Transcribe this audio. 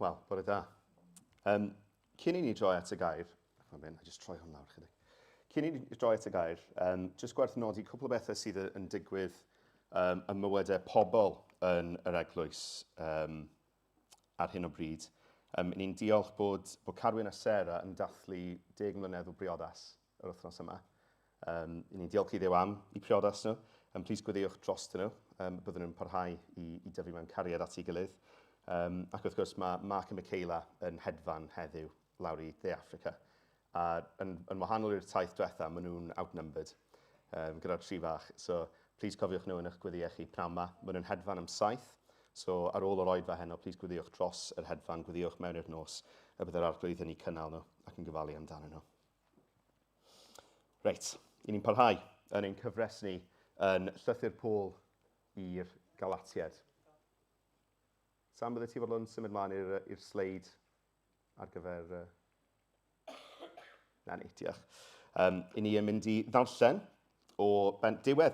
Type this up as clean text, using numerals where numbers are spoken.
Wel, bore da. Cyn i ni droi at y gair, mae'n mynd, I just troi hwn lawr chydig. Cyn i ni droi at y gair, jyst gwerth nodi cwpl o bethau sydd yn digwydd ym mywydau pobl yn yr eglwys ar hyn o bryd. Ni'n diolch bod Carwyn a Sarah yn dathlu 10 mlynedd o briodas yr wythnos yma. Ni'n diolch i Dduw am eu priodas nhw. Plis gweddïwch dros nhw. Byddwn nhw'n parhau i dyfu mewn cariad at ei gilydd. Ac wrth gwrs mae Mark a Michaela yn hedfan heddiw lawr i Dde Affrica. A yn wahanol i'r taith diwetha, maen nhw'n outnumbered gyda'r tri fach. So, please cofiwch nhw yn eich gweddïau chi pnawn 'ma. Maen nhw'n hedfan am 7. So, ar ôl yr oedfa heno, please gweddïwch dros yr hedfan, gweddïwch mewn i'r nos, y bydd yr Arglwydd yn eu cynnal nhw ac yn gofalu amdanyn nhw. Reit, i ni'n parhau yn ein cyfres ni yn llythyr Paul i'r Galatiaid. Sam, bydde ti fodlon symud mlaen i'r sleid ar gyfer? Na ni, diolch. I ni yn mynd i ddarllen o ben, diwedd